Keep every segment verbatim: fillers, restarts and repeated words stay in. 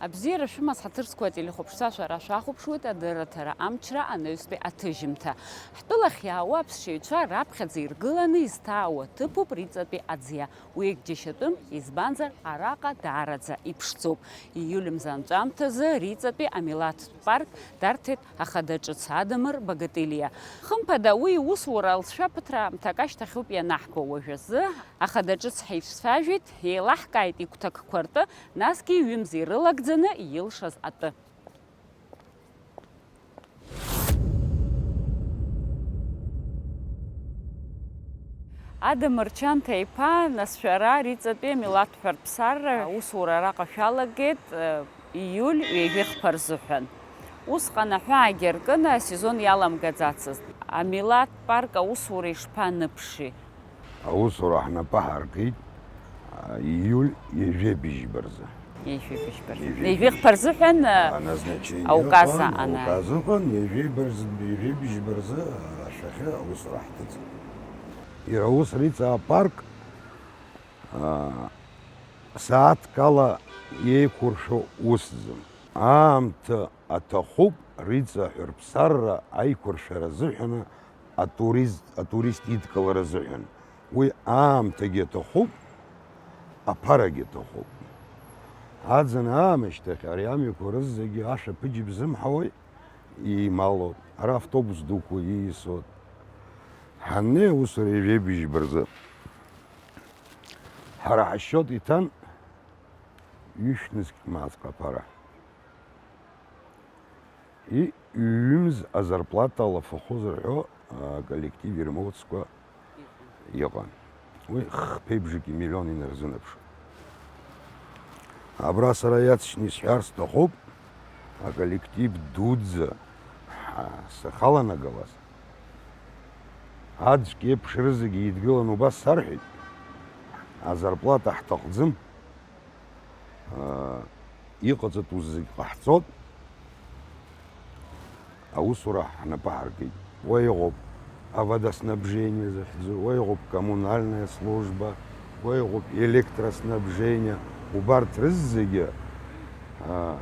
Абзиара шәымаз, ҳаҭыр зқәу ателехәаԥшцәа, шәара шәахәаԥшуеит адырраҭара Амчра анаҩстәи аҭыжьымҭа. Ҳтәылахь иаауа аԥсшьаҩцәа раԥхьаӡа иргыланы изҭаауа ҭыԥуп Риҵатәи аӡиа. Уи егьџьашьатәым, избанзар, араҟа даараӡа иԥшӡоуп. Ииуль мза анҵәамҭазы Риҵатәи амилаҭтә парк дарҭеит ахада ҿыц Адамыр Багателиа. Хымԥада, уи иусура алҵшәа ԥыҭраамҭак ашьҭахьоуп ианаҳбо. Уажәазы ахада ҿыц ҳаицәажәеит, еилаҳкааит игәҭакқәа ртәы, насгьы ҩымз ирылагӡаны илшаз атәы. Адамыр Чанҭа-иԥа, нас шәара Риҵатәи амилаҭтә ҳәынҭқарра аусура араҟа шәалагеит, э, ииуль ҩажәи хԥа рзыҳәан. Усҟан аҳәаагьы аркын, асезон иаламгаӡацызт. Амилаҭтә парк аусура ишԥаныԥши? Аусура ҳнапы ҳаркит, а, ииуль ҩажәи быжьба рзы. Ҩажәи быжьба рзы. Ҩажәи Ҩажәи хԥа рзыҳәан, а, назначение ауказ ыҟан, ана- ауказ ыҟан, ҩажәи быжь-, ҩажәи быжьба рзы, а, ашәахьы аусура ҳҭыҵит. Иара ус Риҵа апарк, а, сааҭк ала еиқәыршәо усӡам. Аамҭа аҭахуп Риҵа ҳәынҭқарра аиқәыршәара азыҳәаны атурист, атурист идкылара азыҳәан. Уи аамҭагьы аҭахуп, аԥарагьы аҭахуп. Аӡын аамышьҭахь ари амҩақәа рызегьы ашәаԥыџь бзымҳауеи, еималоит. Ара автобус дуқәа ииасуеит. Ҳаннеи аусура ҩажәи быжьба рзы, ҳара ҳасчиот иҭан ҩышә нызқь мааҭк аԥара. И, ҩымз азарплата алафахәы зырҳәо, а, коллектив ирымоуцкәа иҟан. Уи хԥеи бжаки миллион инарзынаԥшуан. Абра сара иацшьны исҳәар сҭахуп, аколлектив дуӡӡа, ҳа, сахьаланагалаз, аӡәк еиԥш рызегьы еидгыланы убас сарҳәеит, азарплата ҳҭахӡам. Аа, иҟаҵатәу зегь ҟаҳҵоит, аусура ҳнапы ҳаркит. Уа иҟоуп аводоснабжение захьӡу, уа иҟоуп коммунальная служба, уа иҟоуп электроснабжение, убарҭ рызегьы, аа,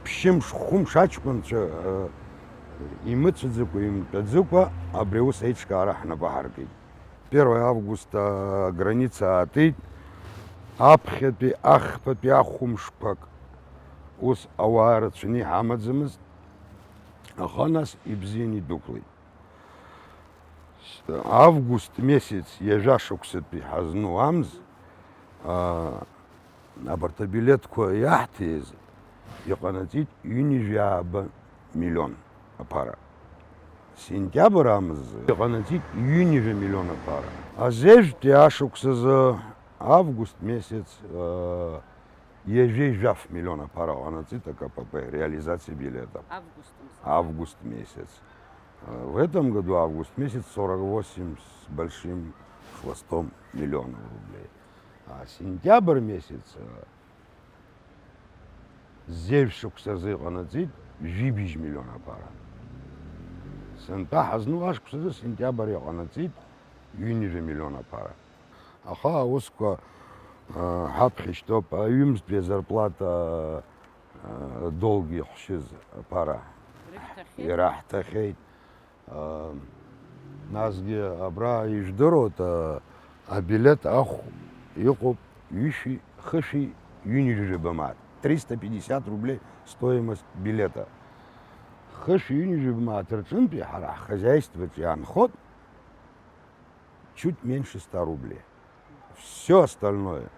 ԥшьымш, хәымш аҷкәынцәа, аа, имыцәаӡакәа, имтәаӡакәа абри аус аиҿкаара ҳнапы ҳаркит. Первое августа аграница аатит, аԥхьатәи, ахԥатәи ахәымшқәак ус ауаа рацәаны иҳамаӡамызт, аха нас ибзианы идәықәлеит. Август месяц ҩажәа шықәсатәи ҳазну амз, аа, Абарҭ абилеҭқәа иаҳҭиз иҟанаҵеит ҩынҩажәи ааба миллион аԥара. Сентиабр амзазы иҟанаҵеит ҩынҩажәи миллион аԥара. Азежәтәи ашықәсазы, август месяц, э, ҩажәи жәаф миллион аԥара ҟанаҵеит АКПП, реализация билетов. Август мза. Август месяц. Э, в этом году август месяц сорок восемь с большим хвостом миллионов рублей. А сентиабр месяц, э, зежә шықәсазы иҟанаҵеит жәибжь миллион аԥара. Сынтәа ҳазну ашықәсазы сентиабр иҟанаҵеит ҩынҩажәа миллион аԥара. Аха аусқәа, э, ҳаԥхьа ишьҭоуп, аҩымзтәи азарплата, э, долг иахшьыз аԥара ираҳҭахьеит. Насгьы абра ижәдыруеит, а, абилеҭ ахә иҟоуп ҩышәи хышәи ҩынҩажәаба мааҭ, триста пятьдесят рублей стоимость билета. Хышәи ҩынҩажәаба мааҭ рҿынтәи ҳара ҳхозяйствоаҿы иаанхоит чуть меньше ста рублей. Всё остальное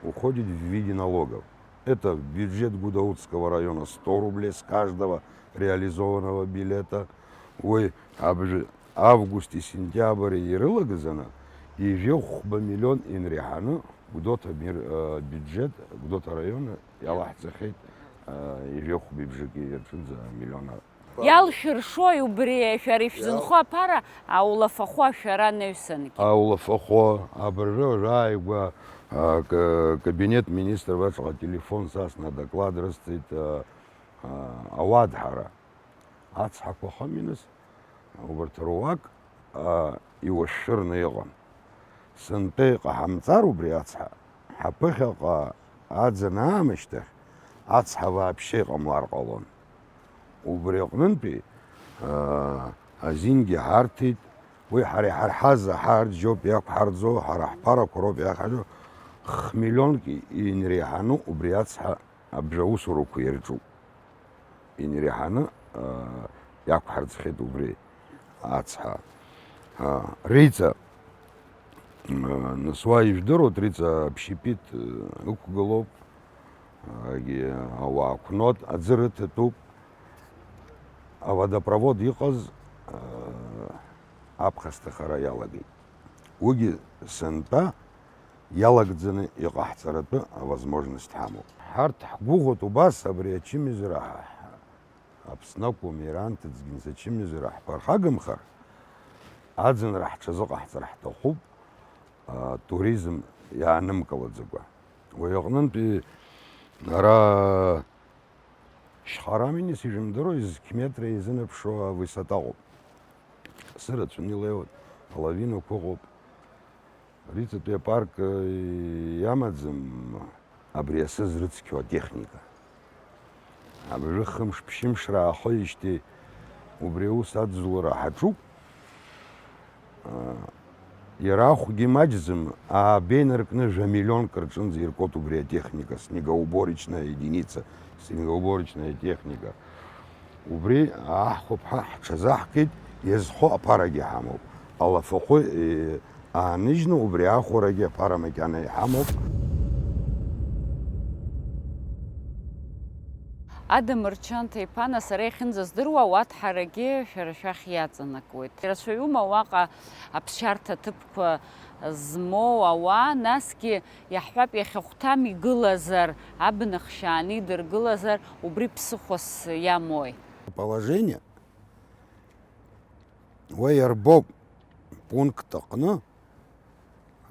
уходит в виде налогов. Это в бюджет Гудаутского района сто рублей с каждого реализованного билета. Уи абжа-, августи сентиабри ирылагӡаны, ҩажәи хәба миллион инреиҳаны Гәдоуҭа мер-, э, бюджет, Гәдоуҭа араион иалаҳҵахьеит, э, ҩажәи хәба бжаки рҿынӡа миллион. Иалшәыршои убри, шәара ишәзынхо аԥара, аулафахәы ашәара анаҩсангьы? Аулафахәы, абыржәы уажәы ааигәа, а, к-, кабинет министров аҿаҟа ателефон сасны адоклад рысҭеит, а, а, ауадҳара. Ацҳақәа хымҩаныс, убарҭ руак, а, иуашәшәырны иҟан. Сынтәа иҟаҳамҵар убри ацҳа, ҳаԥыхьаҟа аӡын аамышьҭахь, Ацҳа вообще иҟамлар ҟалон. Убри аҟнынтәи, аа, азингьы ҳарҭеит, уи ҳара иҳарҳаз аҳа арҭ жьоуп иақәҳарӡо, ҳара ҳԥарақәа роуп иахьаҳжьо, хмиллионк инреиҳаны убри ацҳа абжа аусурақәа ирҿуп. Инреиҳаны, аа, иақәҳарӡхеит убри ацҳа. Аа, Риҵа, аа, нас уа ижәдыруа, Риҵа общепит, аа, ықәгылоуп. Егьи ауаа қәнот аӡы рыҭатәуп. Аводопровод иҟаз, аа, аԥхасҭахара иалагеит. Уигьы сынтәа иалагӡаны иҟаҳҵаратәы авозможность ҳамоуп. Ҳарҭ ҳгәыӷуеит убас абри ачымазара ҳа-, ҳа-, Аԥсны акәым, иара анҭыҵгьы ачымазара ҳԥырхагамхар, аӡынра ҳҽазыҟаҳҵар ҳҭахуп, а, туризм иаанымкылаӡакәа. Уи аҟнынтәи ара Шьхарамини сижәымдыруа, зқь метра изынаԥшуа авысота ыҟоуп. Сырацәаны илеиуеит, алавинақәа ыҟоуп. Риҵатәи апарк, э, иамаӡам абри асы зрыцқьоу атехника. Абыржәы хымш-ԥшьымш раахоижьҭеи убри аус аӡәӡәалара ҳаҿуп. Иара ахәгьы маҷӡам, аабеи наркны жәа миллионк рҿынӡа иркуеит убри атехника, снегоуборочная единица, снегоуборочная техника. Убри аҳхәаԥҳа ҳҽазаҳкит, иазхо аԥарагьы ҳамоуп. Алафахәы, е, ааныжьны убри аахәарагьы аԥара макьана иҳамоуп. Адамыр Чанҭа-иԥа, нас, сара иахьынӡаздыруа ауаҭҳарагьы шәара шәахь иаҵанакуеит. Ирацәаҩума уаҟа аԥсшьарҭа ҭыԥқәа змоу ауаа, насгьы, иаҳҳәап, иахьахәҭам игылазар, абна хшьааны идыргылазар, убри ԥсыхәас иамои? Положение уа иарбоуп пункт аҟны,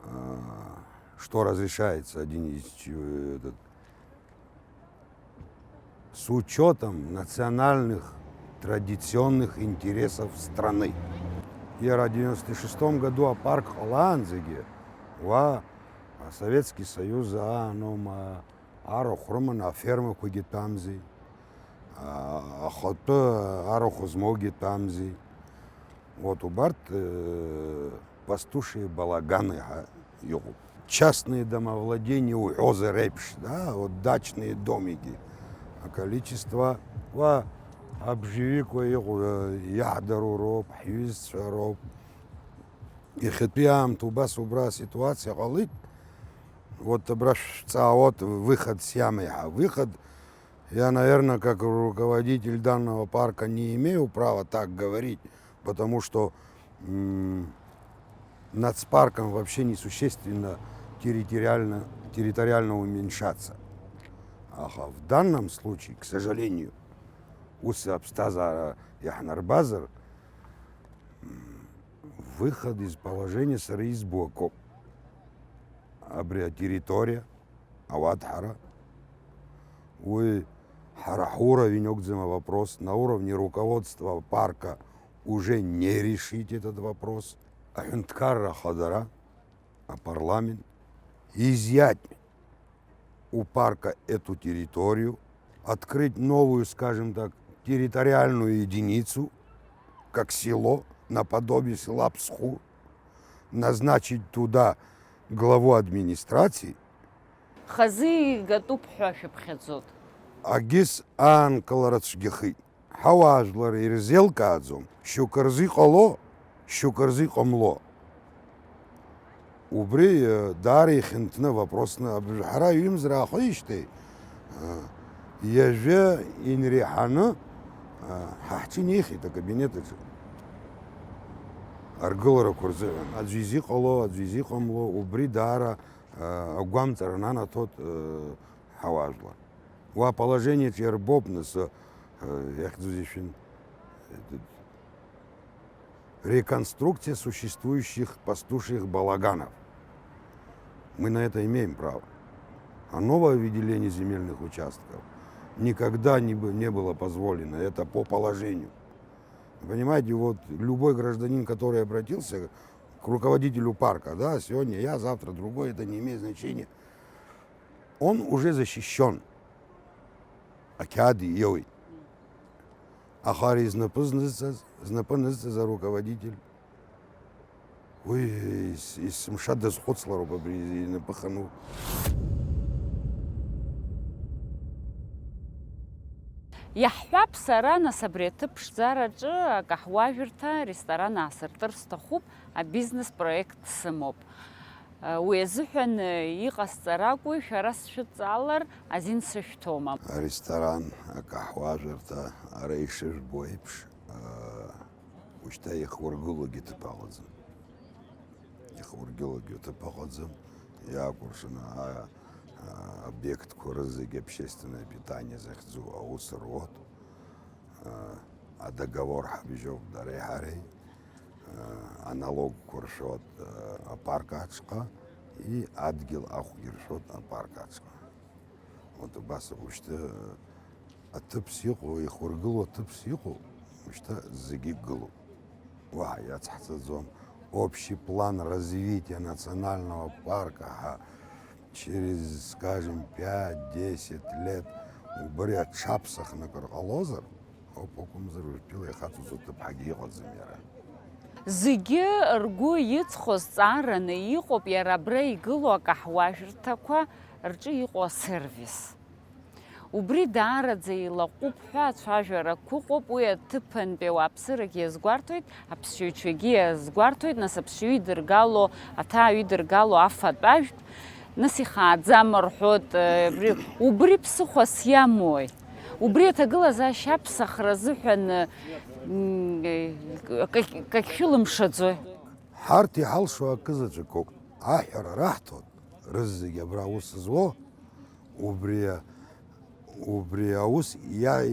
а, что разрешается один из, э, этот, с учётом национальных традиционных интересов страны. Иара девяносто шестом году апарк ҟалаанӡагьы уа Советский Союз аанома, арахә рыманы афермақәагьы тәамзи, а, ахатәы арахә змоугьы тәамзи. Вот убарҭ, э, пастуши балаганы ҳәа иҟоуп. Частные домовладения уҳәозар еиԥш, да, вот дачные домики. Аколичество уа абжаҩык уа иҟоу, э, иаҳдароу роуп, ҳҩызцәа роуп. Иахьатәи аамҭа убас убра аситуациа ҟалеит. Вот абра шәҵаауоуп, выход сиамеи ҳәа. Выход, я, наверное, как руководитель данного парка не имею права так говорить, потому что, м, нацпаркам вообще несущественно территориально, территориально уменьшаться. Аха в данном случае, к сожалению, ус аԥсҭазаара иаҳнарбазар, м, выход из положения сара избо акоуп. Абри атерриториа, ауаҭәҳара, уи ҳара ҳуровень акәӡам авопрос, на уровне руководства парка уже не решить этот вопрос. Аҳәынҭқарра ахадара, апарламент, изъять у парка эту территорию, открыть новую, скажем так, территориальную единицу, как село, наподобие села Псху, назначить туда главу администрации. Хазы игатәуп ҳәа шәыԥхьаӡоит. Агьыс аанкылара цәгьахеит. Ҳауаажәлар ирзеилкааӡом, шьоукы рзы иҟало, шьоукы рзы иҟамло. Убри, э, даара ихьанҭаны вопросны аб-, ҳара ҩымз раахеижьҭеи, э, ҩажәа инреиҳаны, э, ҳа ҳҿы инеихьеит акабинет аҿы. Аргыларақәа рзыҳәан. Аӡәы изы иҟало, аӡәы изы иҟамло, убри даара, э, агәамҵра нанаҭоит, э, ҳауаажәлар. Уа положениеҿ иарбоуп нас, э, иахьӡузеи шәин, э, реконструкция существующих пастушьих балаганов. Мы на это имеем право. А новое выделение земельных участков никогда не бы-, не было позволено. Это по положению. Вы понимаете, вот любой гражданин, который обратился к руководителю парка, да, сегодня я, завтра другой, это не имеет значения. Он уже защищён. Ақьаад иоуит. Аха ари знапы знызҵаз, знапы нызҵаз аруководитель, уи ес-, есымша дазхәыцлароуп абри инапы хану. Иаҳҳәап, сара, нас, абри аҭыԥ ԥшӡараҿы акаҳуажәырҭа ресторан аасыртыр сҭахуп, абизнес проект сымоуп. Уи азыҳәан иҟасҵар акәу, шәара сшәыдҵаалар азин сышәҭома? Аресторан, акаҳуажәырҭа, ара ишыжәбо еиԥш, ушьҭа ихургылогьы ҭыԥ аҟаӡам. Ихургылогьы ҭыԥ аҟаӡам, иаакәыршаны а-, а-, объектқәа рызегь общественное питание захьӡу аус руот. Адоговор ҳабжьоуп дареи ҳареи, аналогқәа ршәот апарк аҿҟа, и адгьыл ахәгьы ршәот апарк аҿҟа. Вот убас ауп, ушьҭа аҭыԥс иҟоу, ихургылоу аҭыԥс иҟоу, ушьҭа зегьы гылоуп. Уаҳа иацҳҵаӡом. Общий план развития национального парка ҳәа через, скажем, пять-десять лет убри аҽаԥсахны акыр ҟалозар, ауп акәымзар, уажәтәила ихаҵоу ҭыԥҳагьы иҟаӡам иара. Зегьы ргәы иҵхо зҵаараны иҟоуп иара абра игылоу акаҳуажәырҭақәа рҿы иҟоу асервис. Убри даараӡа илаҟәуп ҳәа ацәажәара қәыҟоуп, уи аҭыԥантәи ауааԥсырагьы иазгәарҭоит, аԥсшьаҩцәагьы иазгәарҭоит, нас аԥсшьаҩы идыргало, аҭааҩы идыргало афатә ажәтә, нас ихааӡам рҳәоит, э, убри, убри ԥсыхәас иамои? Убри аҭагылазаашьа аԥсахра азыҳәан, э, м, э, какь-, какь шәылымшаӡои? Ҳарҭ иҳалшо акы заҵәык ауп. Аҳәара раҳҭоит, рызегь абра аус зуо, убри, убри аус иа-,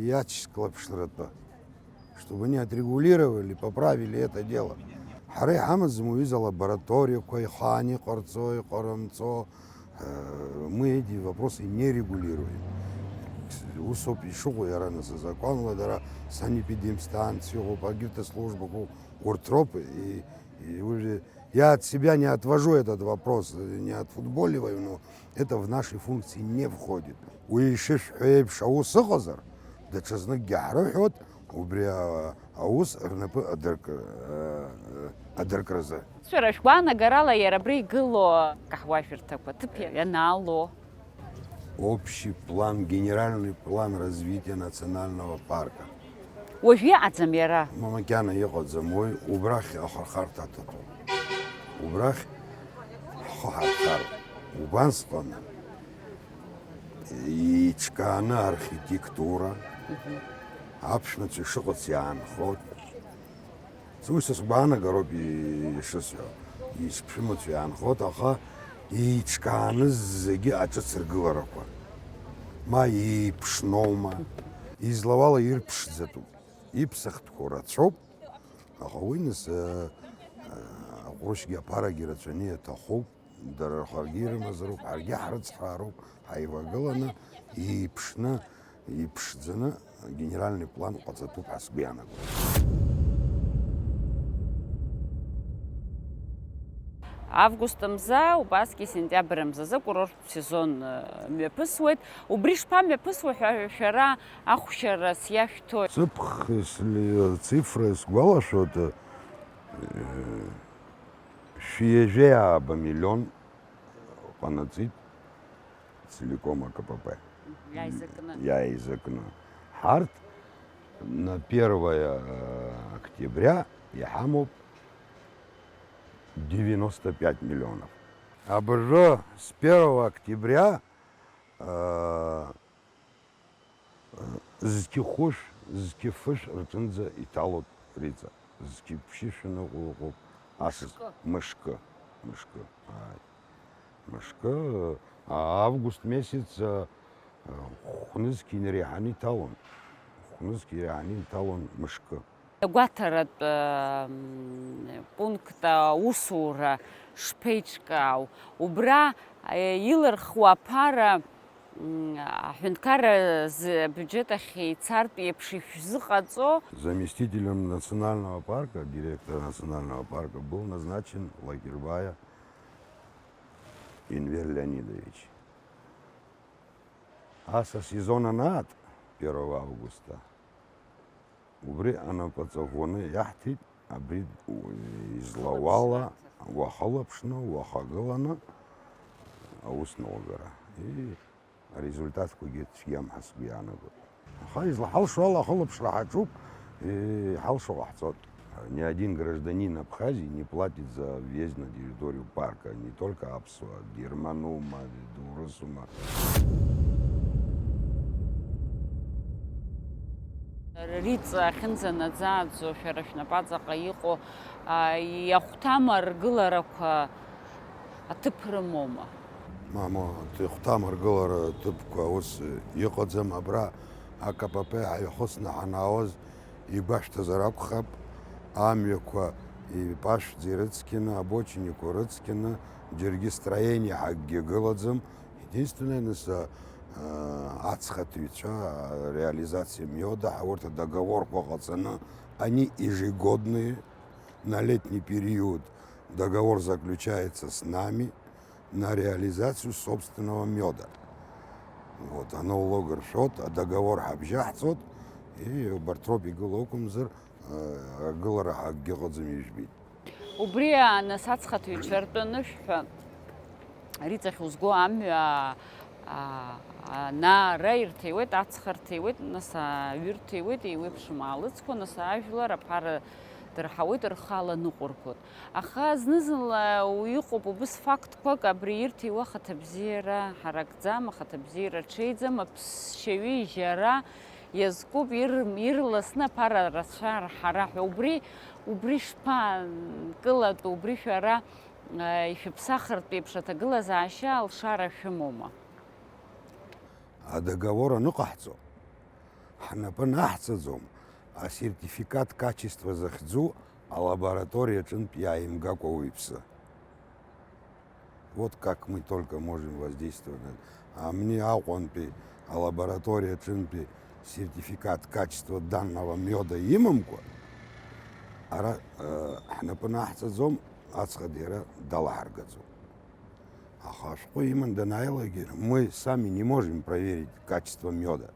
иаҽклаԥшратәы, чтобы они отрегулировали, поправили это дело. Ҳара иҳамаӡам уҩыза лабораториақәа ихаан иҟарҵо, иҟарымҵо, э, мы эти вопросы не регулируем. Усоуп ишыҟоу иара, нас, азакәанла дара санэпидемстанциа ыҟоуп, егьырҭ аслужбақәа урҭ роуп, и, и уже я от себя не отвожу этот вопрос, не отфутболиваю, но это в наши функции не входит. Уи ишышәҳәо еиԥш аус ыҟазар, даҽазныкгьы ҳрыҳәоит, убри а-, аус рнапы адырк-, э, адыркразы. Шәара шәгәаанагарала иара абра игылоу акаҳуажәырҭақәа ҭыԥ ианаало? Общий план, генеральный план развития национального парка. Уажә иҟаӡам иара. Ма макьана иҟаӡам уи, убрахь ахырхарҭа аҭатәуп. Убрахь ҳхы ҳархароуп. Убасҟан еиҿкааны архитектура, аԥшәмацәа ишыҟац иаанхоит. Уи са сгәаанагароуп ишысҳәо, ишԥшәымацәоу иаанхоит, аха еиҿкааны зегьы аҿыцыргыларақәа, ма еиԥшноума, излауала ирԥшӡатәуп, иԥсахтәқәоу рацәоуп, аха уи нас, э, э, аҟәрышьгьы аԥарагьы рацәаны иаҭахуп. Дара рхаргьы ирымазароуп, ҳаргьы ҳрыцҳароуп, ҳаивагыланы, еиԥшны, иԥшӡаны генеральный план ҟаҵатәуп ҳәа сгәы иаанагоит. Август мза, убасгьы сентиабр мзазы акурорттә сезон, э, мҩаԥысуеит. Убри шԥамҩаԥысуеи ҳәа шәара ахәшьара сиашәҭоит. Ҵыԥх сли-, цифра сгәалашәоит, э, Шәи ҩажәи ааба миллион ҟанаҵеит целиком А К П П. Иааизакны. Иааизакны. Ҳарҭ на первое октября иҳамоуп девяносто пять миллионов. Абыржәы с первого октября, э, Зқьы хәышә, зқьы фышә рҿынӡа иҭалоит риҵа. Зқьы ԥшьышә аныҟоу ыҟоуп, асас. Мышкы. Мышкы, мышкы, ааи. Мышкы, а, август месяц, а, а, хәнызқь инареиҳаны иҭалон. Хәнызқь инареиҳаны иҭалон мышкы. Агәаҭаратә, м, пункт аусура шԥеиҿкаау? Убра, е, илырхуа аԥара М, аҳәынҭқарра зы-, абиуџьет ахь ицартә еиԥш ишәзыҟаҵо. Заместителем национального парка, директора национального парка был назначен Лакербаев Энвер Леонидович. Аса сезон анаат, первого августа, убри анапаҵа ӷәӷәаны иаҳҭеит, абри излауала уахылаԥшны, уахагыланы аус ноугара. И арезультатқәагьы цәгьам ҳәа сгәы иаанагоит. Аха излаҳалшо ала ахылаԥшра ҳаҿуп, иҳалшо ҟаҳҵоит. Ни один гражданин Абхазии не платит за въезд на территорию парка, не только аԥсуа, германума, урысума. Риҵа ахьынӡанаӡааӡо, шәара шәнапаҵаҟа иҟоу, а, иахәҭам аргыларақәа аҭыԥ рымоума? Мамоу, ихәҭам аргылара ҭыԥқәа ус иҟаӡам. Абра А К П П ҳаихәыцны ҳанаауаз, игәашәҭазар акәхап, амҩақәа ипашәӡа ирыцқьаны, абочинақәа рыцқьаны, џьаргьы строение ҳәа акгьы гылаӡам. Единственное, нас, а, а, ацхаҭыҩцәа, а, реализациа миода ҳәа урҭ адоговорқәа ҟаҵаны, они ежегодные, на летний период договор заключается с нами на реализацию собственного меда. Вот, аналог ршәот, адоговор ҳабжьаҳҵот, и убарҭ роуп игылоу акәымзар, э, агылара ҳәа акгьы ыҟаӡам ижәбеит. Убри, а, нас ацхаҭыҩцәа ртәы анышә ҳәа, Риҵахь узго амҩа, а, анаара ирҭиуеит, ацха рҭиуеит, нас аҩы рҭиуеит, еиуеиԥшым аалыҵқәа, нас ажәлар аԥара дырҳауеит, рхы аланыҟәыргоит. Аха зны-зынла иҟоуп убыс фактқәак, абри ирҭиуа ахаҭабзиара ҳаракӡам, ахаҭабзиара ҽеиӡам, аԥсшьаҩы ижьара иазкуп, ир-, ирласны аԥара рацәа рҳара ҳәа. Убри, убри шԥанкылатәу, убри шәара, а, ишәыԥсахыртә еиԥш аҭагылазаашьа алшара шәымоума? Адоговор аныҟаҳҵо, ҳнапы наҳҵаӡом асертификат качества захьӡу алабораториа аҿынтә иааимгакәа уаҩԥсы. Вот как мы только можем воздействовать на, а мне Аҟәантәи алабораториа аҿынтәи сертификат качества данного меда имамкәа, ара, э, ҳнапы наҳҵаӡом, ацха деира далаҳаргаӡом. Аха ашәҟәы иман данааилагьы, мы сами не можем проверить качество меда.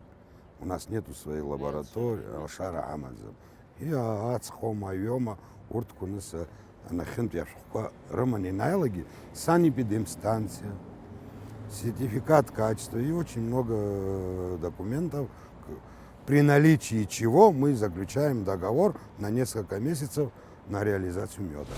У нас нету своей лаборатории, алшара ҳамаӡам. И ацхоума, аҩома, урҭқәа нас анахьынтәи ашәҟәқәа рыманы ианааилагьы, санэпидемстанциа, сертификат качества и очень много документов, к-, при наличии чего мы заключаем договор на несколько месяцев на реализацию меда.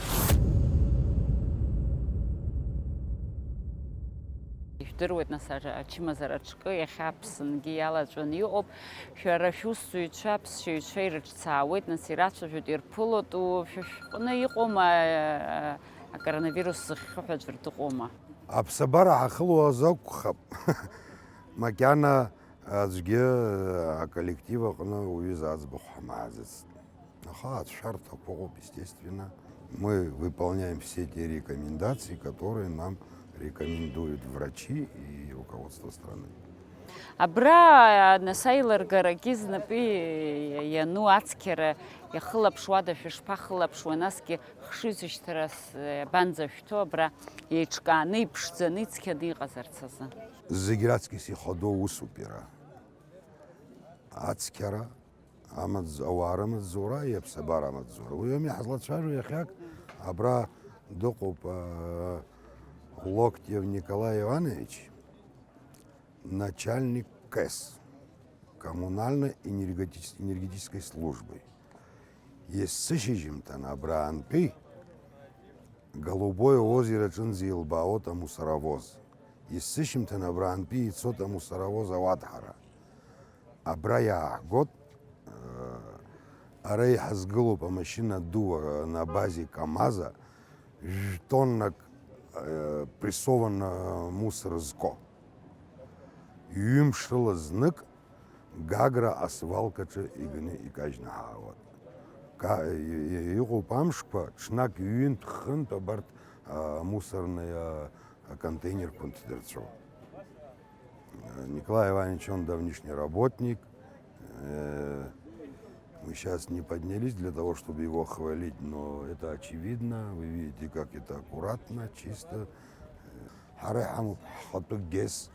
Ижәдыруеит, нас, ачымазара аҿкы иахьа Аԥсынгьы иалаҵәаны иҟоуп. Шәара шәусзуҩцәа, аԥсшьаҩцәа ирыҿцаауеит, нас, ирацәажәоит, ирԥылоит, шәа шәҟны иҟоума, а, акоронавирус зыхьхьоу ҳәа аӡәыр дыҟоума? Аԥсабара ҳахылуаз акәхап. Макьана аӡәгьы аколлектив аҟны уҩыза аӡбахә ҳмааӡацт. Аха ацәшәарҭақәа ыҟоуп, естественно. Мы выполняем все те рекомендации, которые нам рекомендуют врачи и руководство страны. Абра, нас, аилыргарагьы знапы иану ацқьара иахылаԥшуада, шәышԥахылаԥшуа, насгьы хшыҩзышьҭра с-, абанӡашәҭо абра еиҿкааны, иԥшӡаны, ицқьаны иҟазарц азы? Зегь раҵкыс ихадоу усуп иара. Ацқьара, амаҵ-, ауаа рымаҵзура, иаԥсабара амаҵзура. Уи ауми ҳазлацәажәо иахьак, абра дыҟоуп, аа, Локтиев Николай Иванович, начальник КЭС, коммунально-энергетич-, энергетической службы. Есышьыжьымҭан абраантәи Голубое озеро аҿынӡа илбаауеит амусоровоз. Есышьымҭан абраантәи ицоит амусоровоз ауаҭәҳара. Абра иааҳгоит, э, ара иҳазгылоуп амашьына ду, э, на базе КамАЗа, жәтоннак, э, прессованный мусор зко. Ҩымш рыла знык Гагра асвалкаҿы иганы икажьны ҳаауеит. Ка-, и-, и-, иҟоуп амшқәа, ҽнак ҩынтә-хынтә абарҭ, а, мусорные, а, контейнерқәа нҭдырцәо. Николай Иванович, он давнишний работник. Э, мы сейчас не поднялись для того, чтобы его хвалить, но это очевидно. Вы видите, как это аккуратно, чисто. Ҳара иҳамоуп ҳхатәы ГЕС.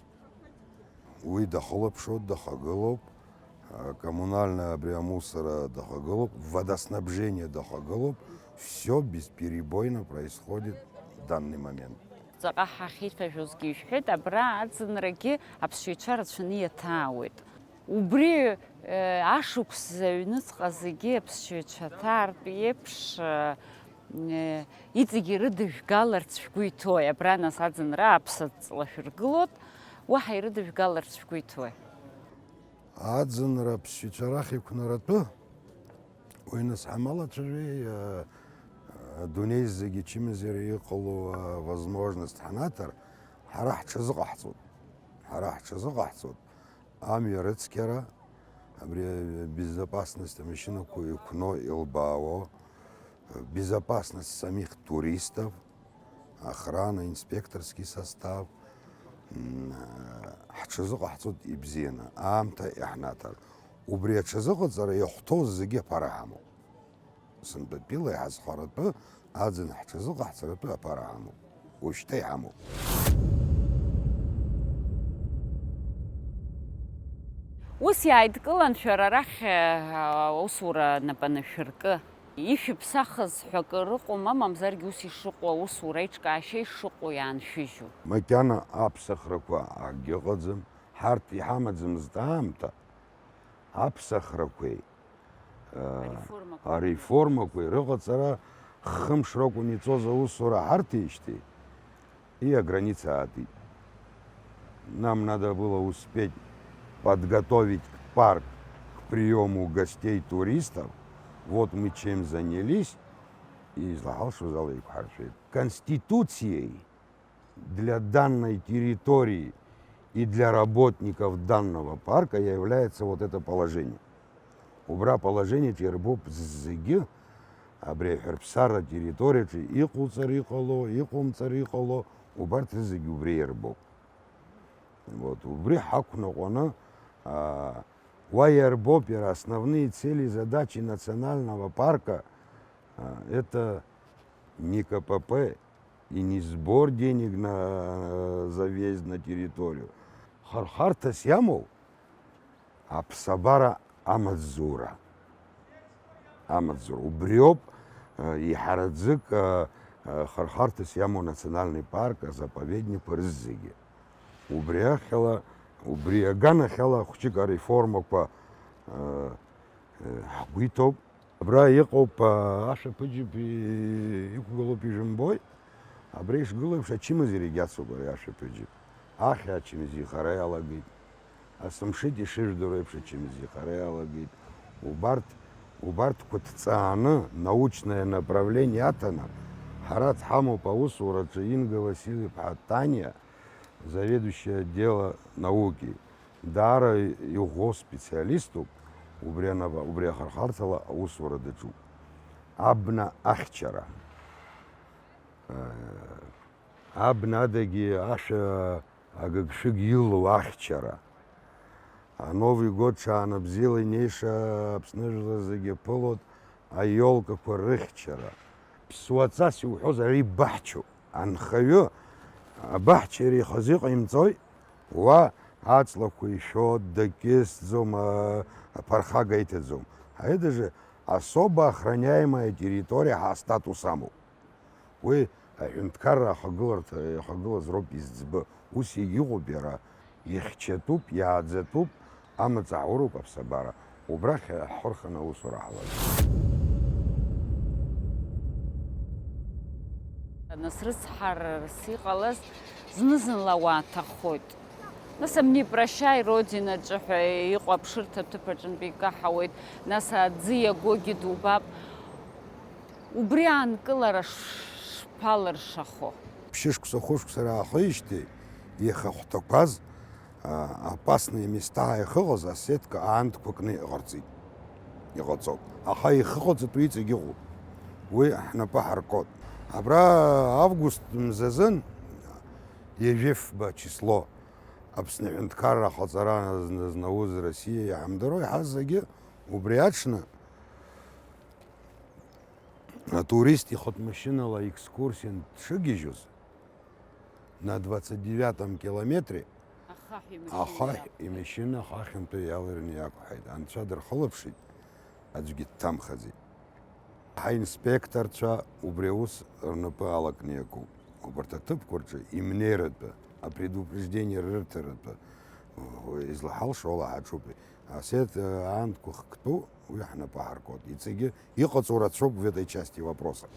Уи дахылаԥшуеит, дахагылоуп, а, коммунальное абри амусора дахагылоуп, водоснабжение дахагылоуп, всё бесперебойно происходит в данный момент. Ҵаҟа ҳахьеицәажәозгьы ишәҳәеит, абра аӡынрагьы аԥсшьаҩцәа рацәаны иаҭаауеит. Убри, э, ашықәс аҩныҵҟа зегьы аԥсшьаҩцәа ҭаартә еиԥш, э, э, иҵегьы ирыдыжәгаларц шәгәы иҭои? Абра нас аӡынра аԥса ҵла шәыргылоит, уаҳа ирыдыжәгаларц шәгәы иҭои? Аӡынра аԥсшьаҩцәа рахь иқәнаратәы, уи нас ҳамалацәажәеи, э, адунеи зегьы чымазара иҟало, э, возможность ҳанаҭар, ҳара ҳҽазыҟаҳҵоит. Ҳара ҳҽазыҟаҳҵоит. Амҩа рыцқьара, абри безопасность амашьынақәа иқәно, илбаауа, безопасность самих туристов, охрана, инспекторский состав, м, ҳҽазыҟаҳҵоит ибзианы, аамҭа иаҳнаҭар. Убри аҽазыҟаҵара иахәҭоу зегьы аԥара ҳамоуп. Сынтәатәила иҳазхаратәы аӡын ҳҽазыҟаҳҵаратәы аԥара ҳамоуп. Уажәшьҭа иааидкылан шәара арахь, э, аусура нап анышәыркы. Ишәыԥсахыз ҳәа акыр ыҟоума, мамзаргьы ус ишыҟоу, аусура аиҿкаашьа ишыҟоу иааншәыжьу? Макьана аԥсахрақәа акгьы ыҟаӡам, ҳарҭ иҳамаӡамызт аамҭа, аԥсахрақәеи, э, Ареформақәа. Ареформақәеи рыҟаҵара хымш ракәын иҵоз аусура ҳарҭеижьҭеи, и аграница аатит. Нам надо было успеть подготовить парк к приёму гостей туристов. Вот мы чем занялись, и излаҳалшоз ала еиқәҳаршәеит. Конституцией для данной территории и для работников данного парка является вот это положение. Убра аположениаҿы иарбоуп зегьы, абри аҳәырԥсара атерриториаҿы иҟауҵар иҟало, иҟоумҵар иҟало, убарҭ зегьы убри иарбоуп. Вот, убри ҳақәныҟәаны, а, уа иарбоуп иара основные цели и задачи национального парка, а, это не К П П и не сбор денег на, за въезд на территорию. Хархарҭас иамоу аԥсабара амаҵзура. Амаҵзура. Убриоуп, э, еиҳараӡак, э, э, хархарҭас иамоу национальный парк, азаповедникқәа рызегьы. Убри ахьала, убри аганахьала хәҷык ареформақәа, э, э, ҳгәы иҭоуп. Абра иҟоуп, а, ашәаԥыџьаԥ и-, иқәгылоуп, ижәымбои? Абра ишгылоу еиԥш ачымазарагьы ацуп ари ашәаԥыџьаԥ. Ахьа ачымазаҩ ихара иалагеит. Асымшит ишыжәдыруа еиԥш ачымазаҩ ихара иалагеит. Убарҭ, убарҭқәа ҭҵааны, научное направление аҭаны, ҳара дҳамоуп аусураҿы Инга Василь-иԥҳа Таниа, заведующая отдела науки, даара иӷәӷәоу специалиступ, убри анаба-, убри ахархарҭала аусура даҿуп. Абна ахьчара. Э, абна адагьы ашәа агыгшәыг илоу ахьчара. А Новый год ҽаанбзиала инеиша Аԥсны жәлар зегьы аԥылоит аиолкақәа рыхьчара. Ԥсуаҵас иуҳәозар, ари баҳчоуп. Анхаҩы абаҳчара ихазы иҟаимҵои? Уа аҵлақәа ишәо, дакьысӡом, а-, аԥархага иҭаӡом. Ҳаи, даже особо охраняемая территория ҳа астатус амоуп. Уи аҳәынҭқарра ахагыларҭа иахагылаз роуп изӡбы. Ус иагьыҟоуп иара. Ихьчатәуп, иааӡатәуп, амаҵ аауроуп аԥсабара. Убрахь ҳхәырханы аусура ҳалагеит. Нас рыцҳарас иҟалаз зны-зынла уааҭаххоит. Нас амни прощай, Родина ҿы ҳәа иҟоу аԥшырҭа ҭыԥ аҿынтә икаҳауеит, нас аӡы иагогьы дубап. Убри аанкылара ш-, шԥалыршахо? Ԥшьышықәса, хәышықәса раахижьҭеи иахьахәҭақәаз, а, опасные места иахьыҟаз асетка аантқәа кны иҟарҵеит. Иҟаҵоуп. Аха иахьыҟаҵатәу иҵегь ыҟоуп. Уи ҳнапы ҳаркуеит. Абра август мзазын, ҩажәи фба число, Аԥсны аҳәынҭқарра аҟаҵара зны-, знауз Россиа иҳамдыруа иҳаз зегьы убри аҽны атурист ихатә машьынала екскурсиа дшыгьежьуаз, на двадцать девятом километре, аха, Ахаҳә имашьына ахаҳә иақәҳаит. Имашьына ахаҳәынтәи иалараны иақәҳаит. Анцәа дырхылаԥшит, аӡәгьы дҭамхаӡеит. Ҳаинспекторцәа убри аус рнапы алакны иакуп. Убарҭ аҭыԥқәа рҿы имнеиратәы, апредупреждение рырҭаратәы, излаҳалшо ала ҳаҿуп. Асет, э, аантқәа хктәу уи ҳнапы аҳаркуеит. Иҵегьы иҟаҵоу рацәоуп в этой части вопроса.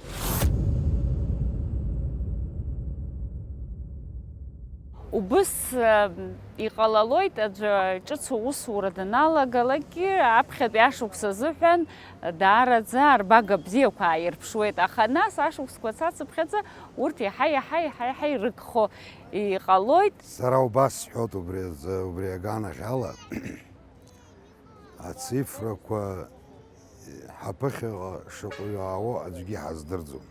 Убыс, э, иҟалалоит, аӡәы ҿыц аусура даналагалакгьы, аԥхьатәи ашықәс азыҳәан даараӡа арбага бзиақәа ааирԥшуеит, аха нас ашықәсқәа цацыԥхьаӡа урҭ иаҳа, иаҳа, иаҳа, иаҳа ирыгхо иҟалоит. Сара убас сҳәоит убри азы, убри аганахьала. Ацифрақәа ҳаԥыхьаҟа шаҟаҩы аауо аӡәгьы ҳаздырӡом.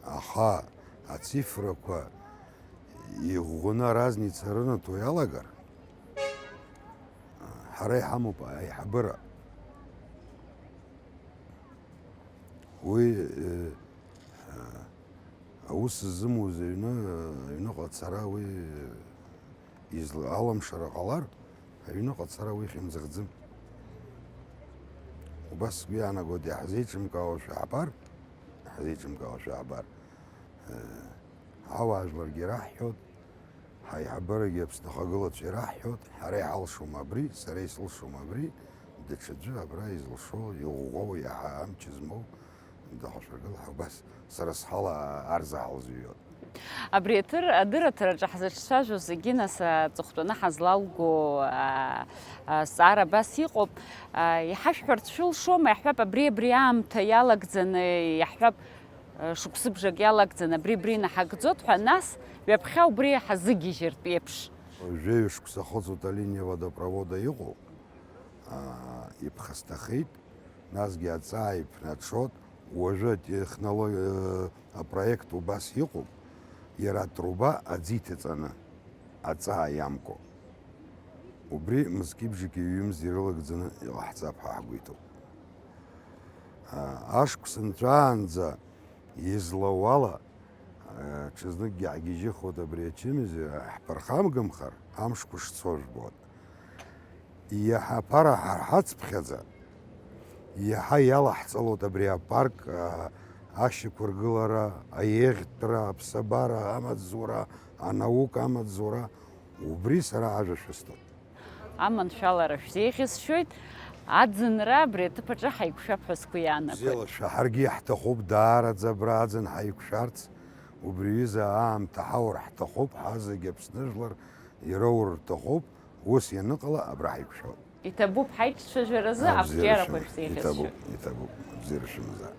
Аха ацифрақәа иӷәӷәаны аразница рынаҭо иалагар, ҳара иҳамоуп аиҳабыра. Уи, э, аус ззымуз аҩны, аҩныҟа ацара уи изла-, алымшара ҟалар, аҩныҟа ацара уи хьымӡӷӡым. Убас сгәы иаанагоит, иаҳзеиҿымкаауашәа ҳбар, иаҳзеиҿымкаауашәа ҳбар, э, ҳауаажәларгьы ираҳҳәоит, ҳаиҳабырагьы Аԥсны ахагылацәа ираҳҳәоит, ҳара иҳалшом абри, сара исылшом абри, даҽаӡәы абра изылшо, иӷәӷәоу, иаҳа амч змоу дахашәыргыл ҳәа убас сара схала арзаҳал зҩуеит. Абри аҭыр, адырраҭараҿы ҳзыҿцәажәо зегьы, нас, аҵыхәтәаны ҳазлалго, а, а, зҵаара абас иҟоуп. А, иҳашәҳәарц шәылшома, иаҳҳәап, абри, абри аамҭа иалагӡаны, иаҳҳәап, а, шықәсыбжак иалагӡаны, абри, абри инаҳагӡоит ҳәа, нас ҩаԥхьа убри ҳазыгьежьыртә еиԥш. Жәаҩа шықәса ахыҵуеит алиниа водопровода иҟоу, аа, иԥхасҭахеит, насгьы аҵаа иԥнаҽуеит, уажәы атехнологиа, апроект убас иҟоуп, иара атруба аӡы иҭаҵаны, аҵаа иамкуа. Убри мызки-бжаки ҩымз ирылагӡаны иҟаҳҵап ҳәа ҳгәы иҭоуп. Аа, ашықәс нҵәаанӡа излауала, ҽазныкгьы ҳгьежьыхуеит абри ачымазаҩ, ҳԥырхагамхар, амшқәа шцо жәбоит. Иаҳа аԥара ҳарҳацыԥхьаӡа, иаҳа иалаҳҵалоит абри апарк, а, ашьақәыргылара, аиеӷьтәра, аԥсабара амаҵзура, анаука амаҵзура, убри сара ажәа шәысҭоит. Аманшәалара шәзеиӷьасшьоит, аӡынра абри аҭыԥ аҿы ҳаиқәшәап ҳәа сгәы иаанагоит. Бзиала шәа-, ҳаргьы иаҳҭахуп даара аӡы абра аӡын ҳаиқәшәарц, убри аҩыза аамҭа ҳаур ҳҭахуп, ҳазегь Аԥсны жәлар ироур рҭахуп, ус ианыҟала абра ҳаиқәшәоит. Иҭабуп ҳаиҿцәажәаразы. Абзиара ақәҿиарақәа шәымаз-, шәзеиӷьасшьоит. Иҭабуп, иҭабуп, абзиара шәымазааит.